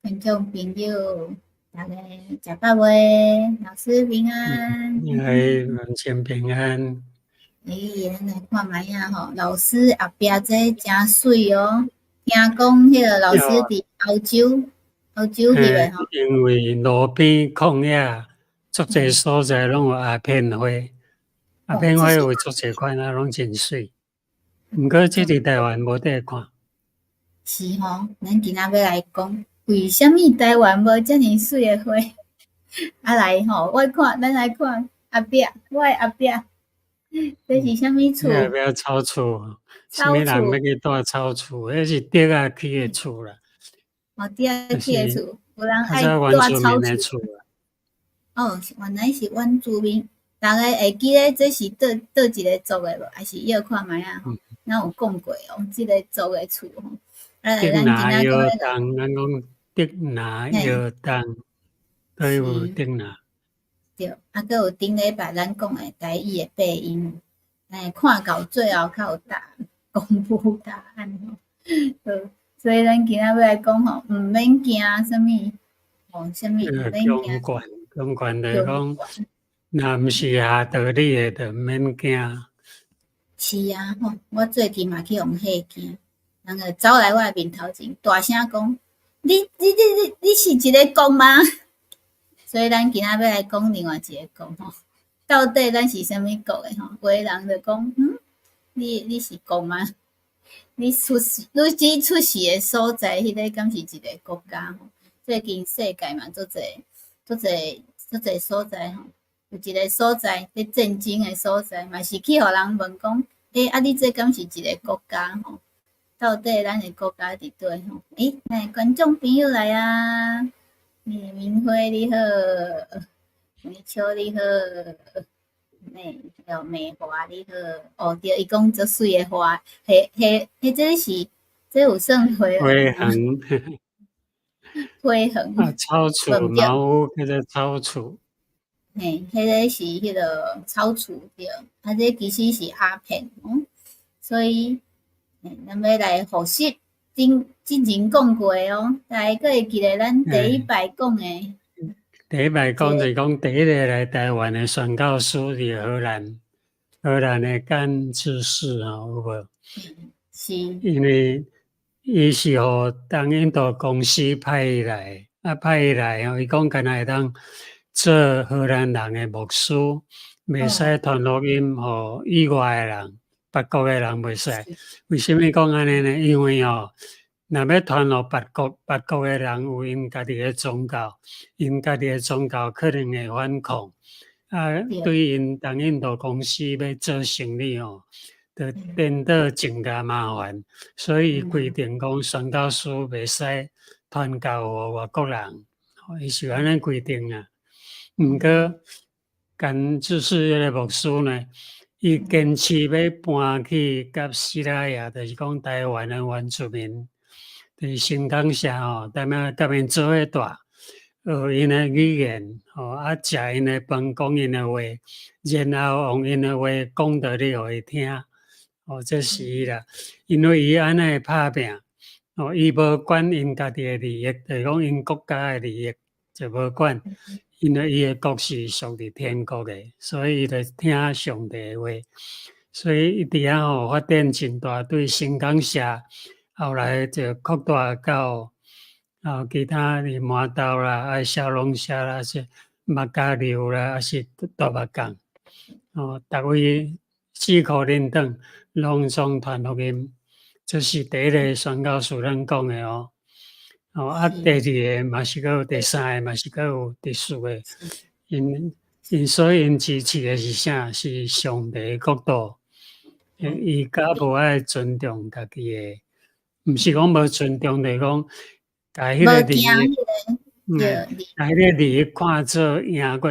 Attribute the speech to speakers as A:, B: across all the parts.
A: 觀眾朋友，大家食飽未？老師平安。
B: 哎，完全平安。
A: 欸，咱來看覓仔吼，老師後壁這誠媠哦。聽講彼个老師佇歐洲，歐洲翕的吼。
B: 因為路邊曠野，足濟所在攏有鴉片花，鴉片花有足濟款啊，攏真媠。毋過這佇台灣無得看。
A: 是吼，咱今仔欲來講，為啥物台灣無遮爾媠的花？啊來吼，我看，咱來看後壁，我的後壁，這是啥物厝？
B: 後壁草厝，啥物人欲去蹛草厝？彼是竹仔起的厝啦。
A: 哦，竹仔起的厝，有人愛蹛草厝。哦，原來是原住民。逐家會記得這是佗佗一个族的無？還是臆看覓仔吼？咱有講過哦，這个族的厝吼。
B: 竹林窯東，咱講竹林窯東，佗有竹林。
A: 對，啊，閣有頂禮拜咱講的台語的八音，欸，看到最後較有答案，公布答案吼。好，所以咱今仔欲來講吼，毋免驚啥物，哦，啥物毋免驚。
B: 強權，強權就是講，若毋是合道理的，就毋免驚。
A: 是啊，吼，我最近嘛去予嚇驚，人就走來我的面頭前，大聲講：你、你、你、你、你是一个國嗎？所以咱今仔欲來講另外一个國吼，到底咱是啥物國的吼？有的人就講：嗯，你你是國嗎？你出世，你只出世的所在，彼个敢是一个國家吼？最近世界嘛，足濟、足濟、足濟所在吼，有一个所在，佇戰爭的所在，嘛是去予人問講：欸，啊，你這敢是一个國家吼？到底咱的國家佇佗吼？欸，咱的觀眾朋友來啊！欸，明輝你好，美秋你好，美哦美華你好，哦對，伊講足媠的花，彼彼彼這是這有算花
B: 花園，
A: 花園。
B: 啊，草厝茅屋叫做草厝。
A: 嘿，彼个是彼个草厝對，啊，這其實是鴉片，嗯，所以，咱欲來複習頂之前講過的哦，大家閣會記得咱第一擺講的？
B: 第一擺講就是講第一个來台灣的宣教師佇荷蘭，荷蘭的甘治世吼，有無？
A: 是。
B: 因為伊是予東印度公司派伊來，啊派伊來吼，伊講敢若會當做荷蘭人的牧師，袂使傳福音予以外的人，別國的人袂使。為啥物講按呢呢？因為吼，若欲傳予別國，別國的人有𪜶家己的宗教，𪜶家己的宗教可能會反抗，啊，對𪜶東印度公司欲做生意吼，就顛倒增加麻煩，所以規定講宣教師袂使傳教予外國人，伊是按呢規定啊。毋過，甘治世彼个牧師呢，伊堅持欲搬去佮西拉雅，就是講台灣的原住民，就是新港社吼，踮遐佮𪜶做伙蹛，學𪜶的語言，吼，啊，食𪜶的飯，講𪜶的話，然後用𪜶的話講道理予伊聽，哦，這是伊啦。因為伊按呢拍拚，哦，伊無管𪜶家己的利益，就是講𪜶國家的利益就無管。因為伊的國是屬佇天國的，所以伊就聽上帝的話。所以伊佇遐吼發展真大，對新港社後來就擴大到啊其他佇麻豆啦、啊小龍社啦、是馬家寮啦，抑是大目港，哦，逐位四箍恁轉，攏總傳福音。這是第一个宣教士咱講的哦。哦，啊，第二个嘛是閣有，第三个嘛是閣有，第四个，𪜶𪜶所以𪜶支持的是啥？是上帝的國度。伊較無愛尊重家己的，毋是講無尊重，就是講共彼个利益，共彼个利益看做贏過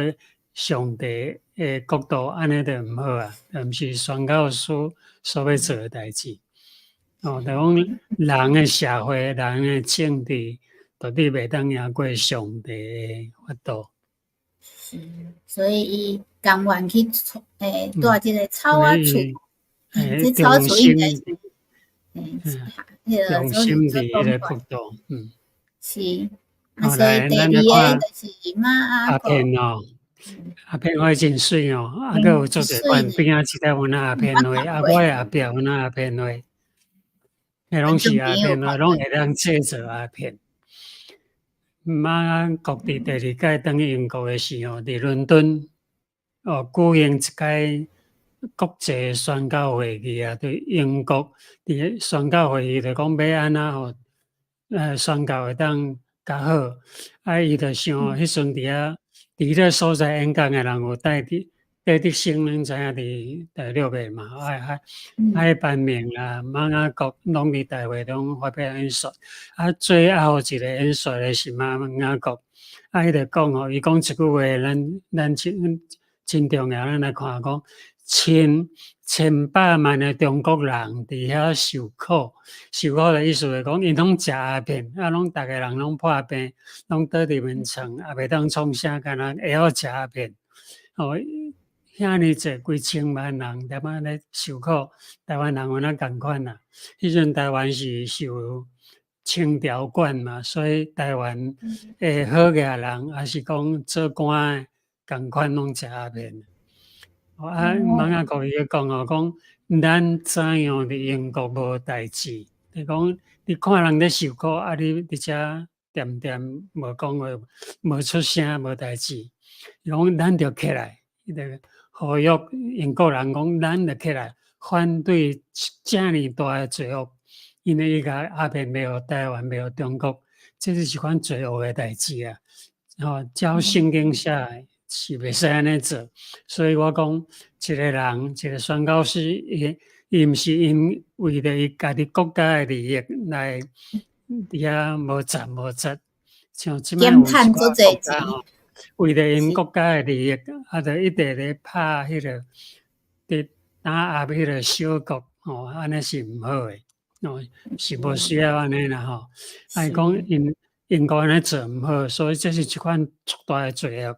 B: 上帝的國度，按呢就毋好啊，毋是宣教師所欲做的代誌。哦，就講人的社會、人的政治，到底袂當贏過上帝的法度。
A: 是，所以伊甘願去蹛這个草仔厝，這草厝應該是，彼个
B: 用心佇彼个國度，
A: 是，啊，所以第二个就是瑪雅
B: 鴉片哦，鴉片花真媠哦，啊，閣有足濟款，邊仔一塊有若鴉片花，啊，我的後壁有若鴉片花，彼攏是鴉片花，攏會當製作鴉片。瑪雅國佇第二擺轉去英國的時候，佇倫敦哦舉行一擺國際宣教會議啊，對英國佇宣教會議就講欲按怎予宣教會當較好，啊，伊就想彼陣佇遐佇彼个所在演講的人有戴德戴德生，恁知影佇大陸的嘛？啊啊啊！班明啦，瑪雅國攏佇大會中發表演說。啊，最後一個演說的是瑪雅國。啊，伊就講吼，伊講一句話，咱咱真真重要，咱來看講，千千百萬的中國人佇遐受苦，受苦的意思就講，𪜶攏食鴉片，啊，攏逐个人攏破病，攏倒佇眠床，也袂當創啥，干焦會曉食鴉片。哦，遐爾濟幾千萬人踮遐咧受苦，台灣人有哪仝款啊？彼陣台灣是受清朝管嘛，所以台灣的好額人，抑是講做官的，仝款攏食鴉片。啊，瑪雅國伊講哦，講咱怎樣佇英國無代誌？伊講你看人咧受苦，啊你佇遮恬恬無講話，無出聲，無代誌。伊講咱著起來，伊就呼籲英國人講，咱著起來反對遮爾大的罪惡，因為伊共鴉片賣予台灣，賣予中國，這是一款罪惡的代誌啊！吼，照聖經寫的是袂使按呢做，所以我講一個人，一個宣教師，伊伊毋是因為著伊家己國家的利益來佇遐無雜無雜，像這擺有一寡國家吼，為著𪜶國家的利益，啊，就一直咧拍彼個，佇打壓彼個小國，吼，按呢是毋好的，哦，是無需要按呢啦吼。啊，伊講𪜶英國按呢做毋好，所以這是一款足大的罪惡。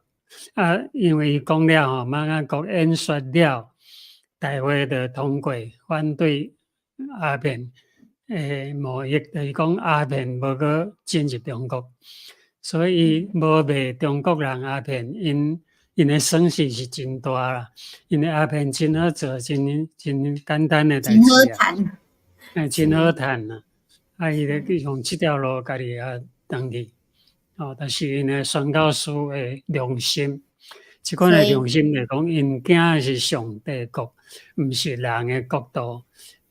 B: 啊，因為伊講了吼，瑪雅國演說了，大會就通過反對鴉片的貿易，就是講鴉片無閣進入中國，所以伊無賣中國人鴉片，𪜶𪜶的損失是真大啦。因為鴉片真好做，真真簡單的代誌啊，欸，真好趁啊！啊，伊就用這條路家己啊轉去。哦，但是𪜶的宣教師的良心，這款的良心來講，𪜶驚的是上帝國，毋是人的國度。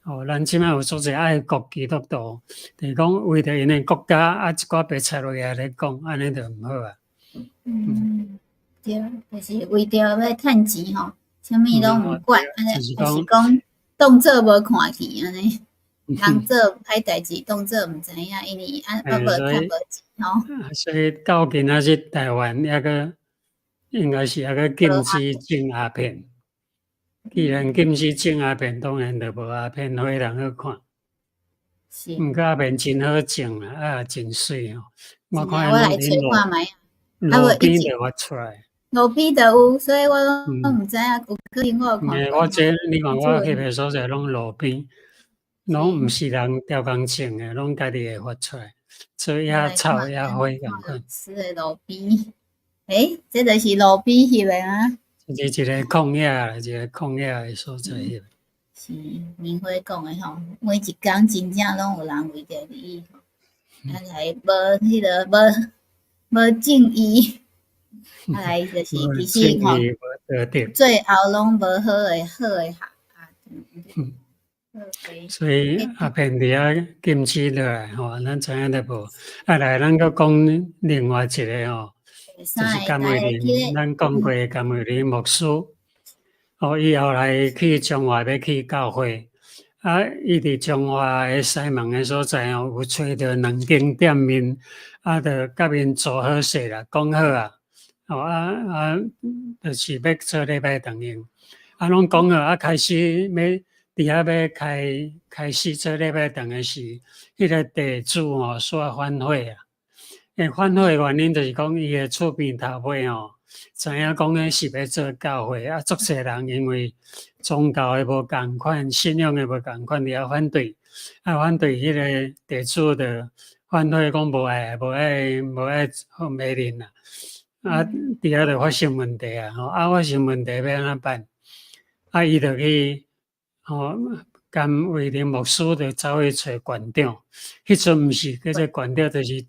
B: 哦，咱這擺有足濟愛國基督徒，就是講為著𪜶的國家啊，一寡白賊落來咧講，按呢就毋好啊。
A: 嗯，對，就是為著欲趁錢吼，啥物攏毋管，按呢就是講當做無看見按呢。人做歹代誌，當做毋知影，因為啊啊無趁無錢吼。
B: 所以到今仔日台灣抑閣應該是抑閣禁止種鴉片。既然禁止種鴉片，當然就無鴉片花通好看。毋過鴉片真好種啊，啊真媠吼。我看
A: 我來揣看覓
B: 啊，路邊就發出來。
A: 路邊就有，所以我攏毋知影，有可能我有看過。
B: 我這你看我翕的所在攏路邊。攏毋是人刁工種的，攏家己會發出來，所以野草野花仝款。
A: 是的路邊，欸，這就是路邊翕的啊。
B: 這是一個曠野，一個曠野的所在翕。
A: 是明輝講的吼，每一工真正攏有人為著利益，啊來無彼个無無正義，啊來就是其實吼，最後攏無好的好的下啊。
B: 所以鴉片佇遐禁止落來吼，咱知影著無。啊來，咱閣講另外一個吼，就是甘慧玲，咱講過甘慧玲牧師。哦，伊後來去彰化欲起教會，啊，伊佇彰化的西門的所在吼，有揣著兩間店面，啊，就共𪜶做好勢啦，講好啊，哦啊啊，就是欲做禮拜堂用，啊，攏講好啊，開始欲佇遐欲開開始做禮拜堂的時，彼個地主吼煞反悔啊，欸，反悔的原因就是講伊的厝邊頭尾吼，知影講彼是欲做教會，啊，足濟人因為宗教的無仝款，信仰的無仝款，佇遐反對，啊，反對彼個地主就反悔講無愛無愛無愛予美玲啦。啊，佇遐就發生問題啊！吼，啊，發生問題欲按怎辦？啊，伊就去吼，甘慧玲牧師就走去揣縣長。彼陣毋是叫做縣長，就是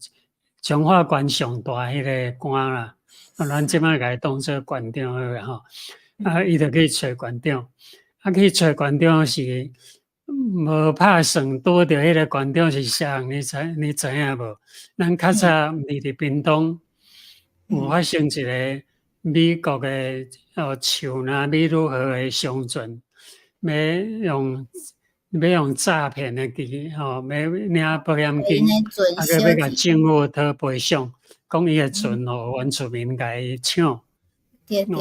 B: 彰化縣上大彼个官啦。啊，咱這擺共伊當做縣長好啦吼。啊，伊就去揣縣長，啊，去揣縣長時無拍算拄著彼个縣長是啥人，你知影無？咱較早毋是佇屏東有發生一个美國的哦，樹林美女號的商船，欲用詐騙的機吼，欲領保險金，啊，閣欲共政府討賠償，講伊的船予原住民共伊搶。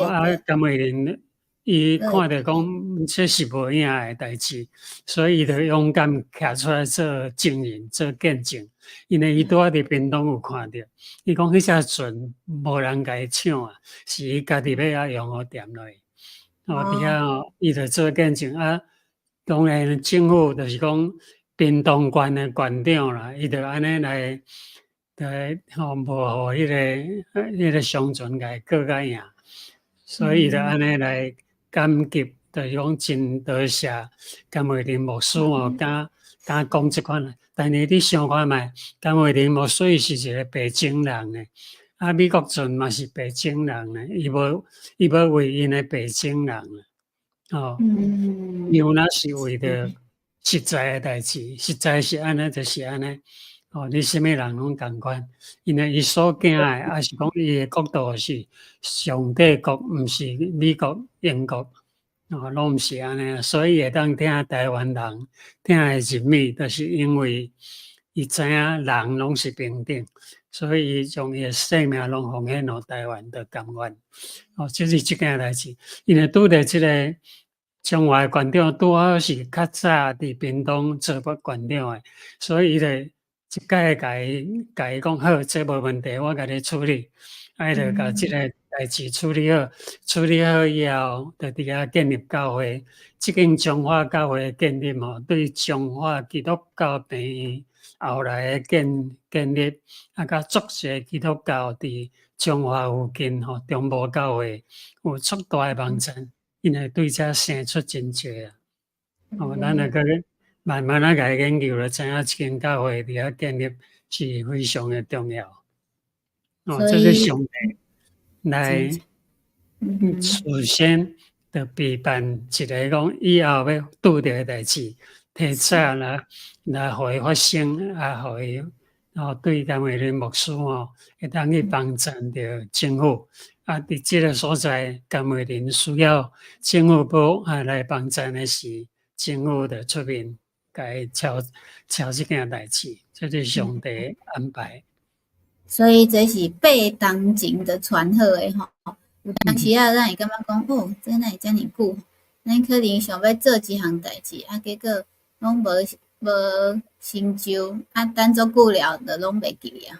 B: 啊，甘慧玲伊看著講這是無影的代誌，所以伊就勇敢徛出來做證人、做見證。因為伊拄仔佇屏東有看著，伊講彼隻船無人共伊搶啊，是伊家己欲愛用予掂落去。哦，佇遐吼，伊就做見證啊。當然政府就是講屏東縣的縣長啦，伊就按呢來來吼，無予彼个商船共伊告甲贏，所以伊就按呢來感激，就是講真多謝甘慧玲牧師哦，敢敢講這款。但是你想看覓，甘慧玲牧師伊是一个白種人呢，啊，美國船嘛是白種人呢，伊無為𪜶的白種人哦，伊有若是為著實在的代誌，實在是按呢，就是按呢。哦，你啥物人攏仝款，因為伊所行的，抑是講伊的國度是上帝國，毋是美國、英國，哦，攏毋是按呢，所以會當疼台灣人，疼會入耳，就是因為伊知影人攏是平等，所以伊將伊的性命攏奉獻予台灣，就甘願。哦，這是這件代誌，因為拄著這个彰化縣長拄好是較早佇屏東做過縣長的，所以伊就一概共伊講好，這無問題，我共你處理。啊，伊就共這个代誌處理好，處理好以後，就佇遐建立教會。這間彰化教會的建立吼，對彰化基督教病院後來的建立，啊，佮足濟基督教佇彰化附近吼，中部教會有足大的幫助，因為對遮生出真濟啊。哦，咱若閣慢慢仔共伊研究，就知影這間教會佇遐建立是非常的重要。哦，這是上帝來事先就備辦一个講以後欲拄著的代誌，提早來予伊發生，啊，予伊哦對甘慧玲牧師吼，會當去幫贊著政府。啊，佇這个所在，甘慧玲需要政府部啊來幫贊的時，政府就出面共伊敲敲這件代誌，這是上帝安排。
A: 所以這是八當前就傳好的吼。有當時仔，咱會感覺講，哦，這哪會遮爾久？咱可能想欲做一項代誌，啊，結果攏無成就，啊，等足久了，就攏袂記啊。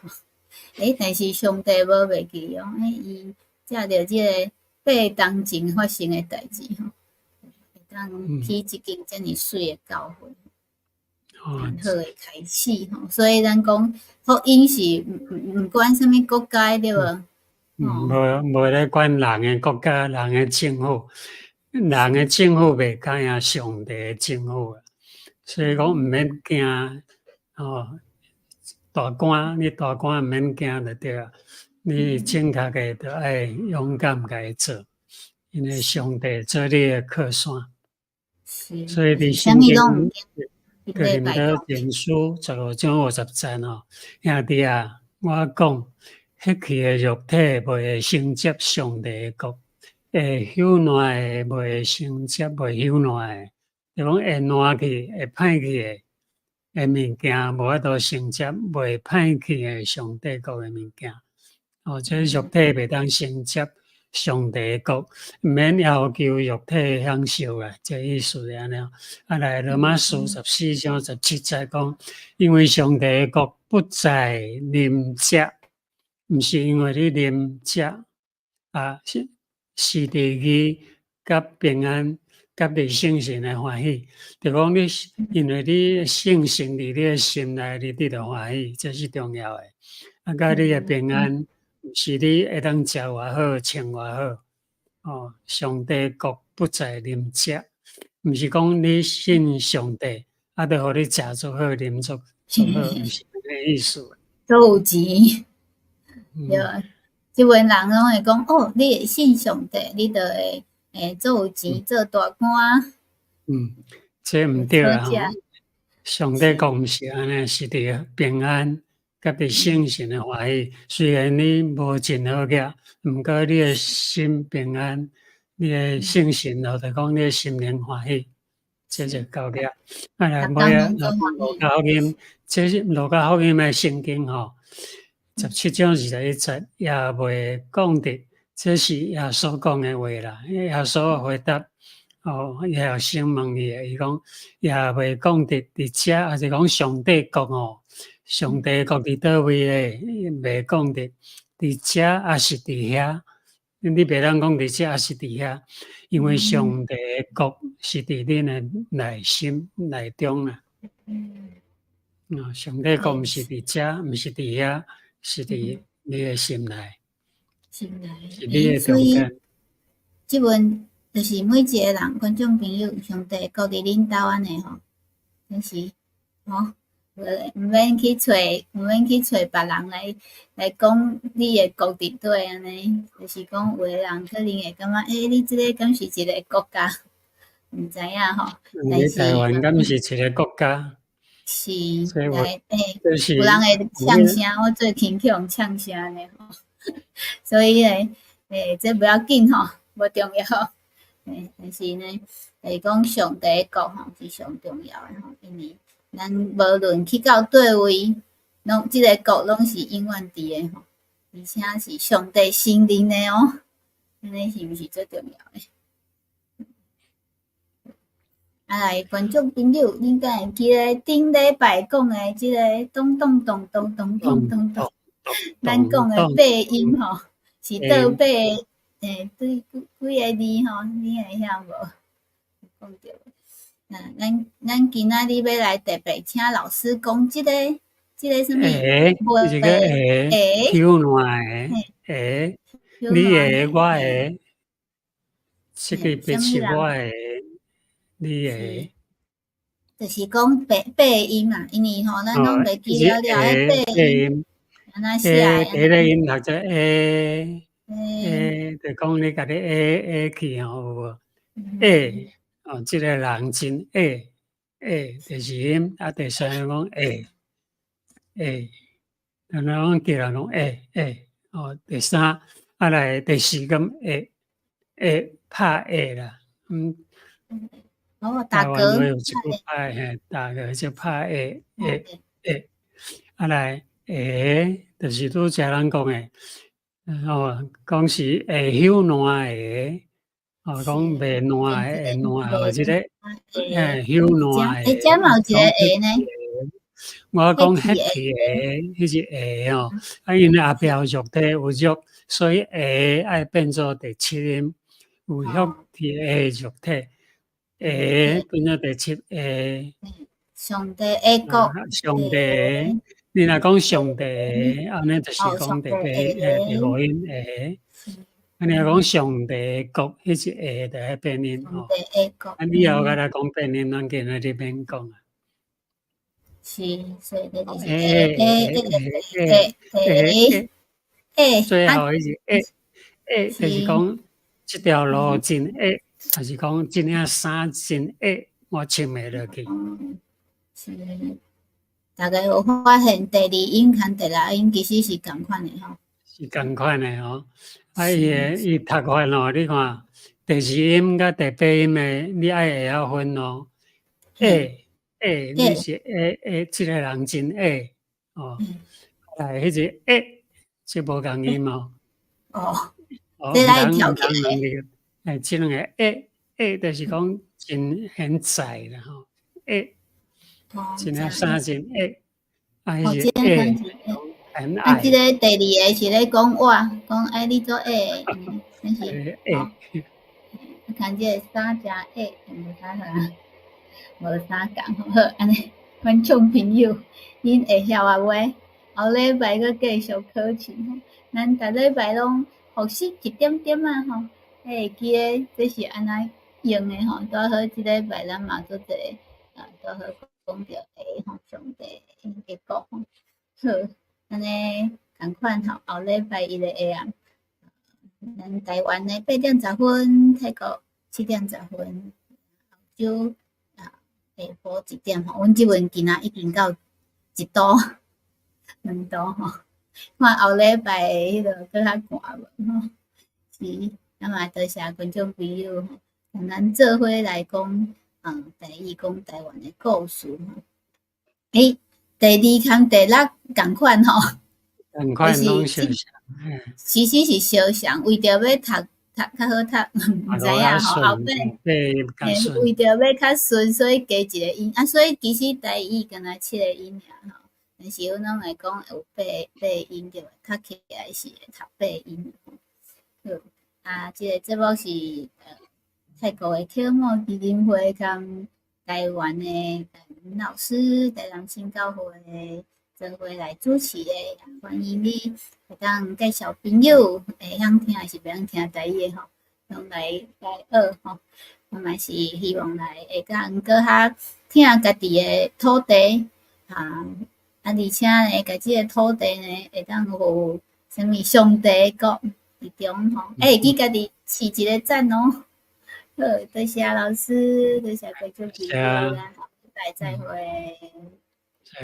A: 欸，但是上帝無袂記哦，欸，伊藉著這个八當前發生的代誌吼，會當起這間遮爾媠的教會。好的開始吼，所以咱講福音是毋管啥物國家對無？
B: 無咧管人的國家、人的政府，人的政府袂敢贏上帝的政府啊。所以講毋免驚哦，大官你大官毋免驚就對啊。你正確的就愛勇敢共伊做，因為上帝做你的靠山。所以佇聖經哥林多前書15章50節吼，兄弟啊，我講，彼去的肉體袂會承接上帝的國，會朽爛的袂會承接袂朽爛的，就講會爛去、會歹去的物件，無法度承接袂歹去的上帝國的物件。哦，這肉體袂當承接上帝的國，毋免要求肉體享受啦，這意思是按呢。啊，來羅馬書14章17節講，因為上帝的國不在啉食，毋是因為你啉食啊，是佇義佮平安，佮佇聖神的歡喜，就講你因為你聖神佇你的心內，你得著歡喜，這是重要的。啊，佮你的平安，毋是你會當食偌好、穿偌好，哦，上帝國不在啉食，毋是講你信上帝，啊，就予你食足好、啉足足好，毋是按呢意思。
A: 都有錢，對啊。這陣人攏會講，哦，你會信上帝，你就會做有錢，做大官。
B: 嗯，這毋對啊！上帝國毋是按呢，是佇平安，佮佇聖神的歡喜。雖然你無真好額，毋過你的心平安，你的聖神或者講你的心靈歡喜，這就夠額。啊，來尾仔路加福音，這是路加福音的聖經吼，17章21節也袂講著，這是耶穌講的話啦。耶穌回答，哦，伊學生問伊的，伊講也袂講著佇遮，抑是講上帝國哦，上帝國佇佗位咧？袂講著佇遮，抑是佇遐？你袂當講佇遮，抑是佇遐，因為上帝的國是佇恁的內心內中啊。哦，上帝國毋是佇遮，毋是佇遐，是佇你的心內。
A: 心內，
B: 是你的中間。
A: 這陣就是每一個人觀眾朋友，上帝國佇恁兜按呢吼，真是吼，毋免去揣別人來講你的國佇佗按呢，就是講有的人可能會感覺，欸，你這个敢是一个國家？毋知影吼。
B: 你台灣敢是一個國家？
A: 是，來，欸，有人會嗆聲，我最近去予嗆聲呢吼，所以咧，欸，這無要緊吼，無重要。欸，但是呢，就是講上帝的國吼是上重要的吼，因為咱無論去到佗位，攏這个國攏是永遠佇的吼，而且是上帝承認的哦，按呢是毋是最重要的？啊，來，觀眾朋友，恁敢會記得頂禮拜講的這个咚咚咚咚咚咚咚咚，咱講的八音吼，是佗八個？欸，對幾幾个字吼？你會曉無？講著無？那咱今仔日欲來特別請老師講這个這个啥物？
B: 會，這個會，休爛的會，你會，我會，這個別是我會，你會。
A: 就是講八八音嘛，因為吼，咱攏袂記了了，彼八音按怎寫？
B: 第一個音讀做會，會，就講你共你會會去吼，有無？會，哦，這個人真會，會，第二音，啊，第三個講會，會，然後講叫人講會會，哦，第三，啊來第四個會會拍會啦，嗯。
A: 哦，打嗝。
B: 有一句拍嘿，打嗝就拍會會會，啊來會，就是拄才咱講的，哦，講是會休爛的，哦，講袂爛的會爛的，這個嘿休爛的。
A: 欸，這嘛有一個會呢？
B: 我講彼去的，彼是會哦，啊，因為後壁有弱體有弱，所以會愛變做第七音，有弱體的弱體。會變做第七會。
A: 上帝的國。
B: 上帝，你若講上帝，按呢就是講第八第五音會。啊，你若講上帝國，彼是會就愛變音吼。啊，以後再來講變音，咱今仔日免講啊。
A: 是，所以就是會會會會會。
B: 最後彼是會會，就是講這條路真狹。抑是講這領衫真狹，我穿袂落去。
A: 是，大家有發現第二音佮第六音其實是仝款的吼。
B: 是仝款的吼，啊，伊的伊讀法吼，你看第二音佮第八音的，你愛會曉分哦。會會，你是會會，這個人真會哦。來，彼個會，這無仝音哦。
A: 哦，這來調起來。
B: 欸，這兩個會會，就是講真現在啦吼，會，這領衫真狹，啊，彼是會，很
A: 啊，這个第二个是咧講我，講欸你做會，真是。
B: 會。
A: 看這個三加一無啥啥，無啥仝吼。好，按呢，觀眾朋友，恁會曉啊袂？後禮拜閣繼續考試吼，咱逐禮拜攏複習一點點仔吼，會記得這是按怎用的吼。拄好這禮拜咱嘛做一個，拄好講著下吼，上帝的國吼。好，按呢仝款吼，後禮拜一個下暗，咱台灣的8點10分，泰國7點10分，澳洲下晡1點吼。阮這陣今仔已經到一度、2度吼，看後禮拜彼個閣較寒無吼。是，咱嘛多謝觀眾朋友吼，同咱做伙來講，台語講台灣的故事吼。欸，第二項第六仝款吼，
B: 仝款攏相像，
A: 其實是相像，為著欲讀讀較好讀，毋知影吼，後尾為著欲較順，所以加一個音啊，所以其實台語敢若七個音爾吼，但是阮攏會講有八個音對無？較起來是會讀八音。好，啊，這個節目是泰國的啟蒙基金會佮台灣的林老師，台南新教會做伙來主持的，歡迎你會當介紹朋友會曉聽抑是袂曉聽台語的吼，攏來來學吼。我嘛是希望來會當閣較疼家己的土地，啊，而且呢，家己的土地呢，會當予啥物上帝的國佇中吼。欸，會記家己飼一个讚哦。好，多謝老師，多謝觀眾朋友，咱後禮拜再會。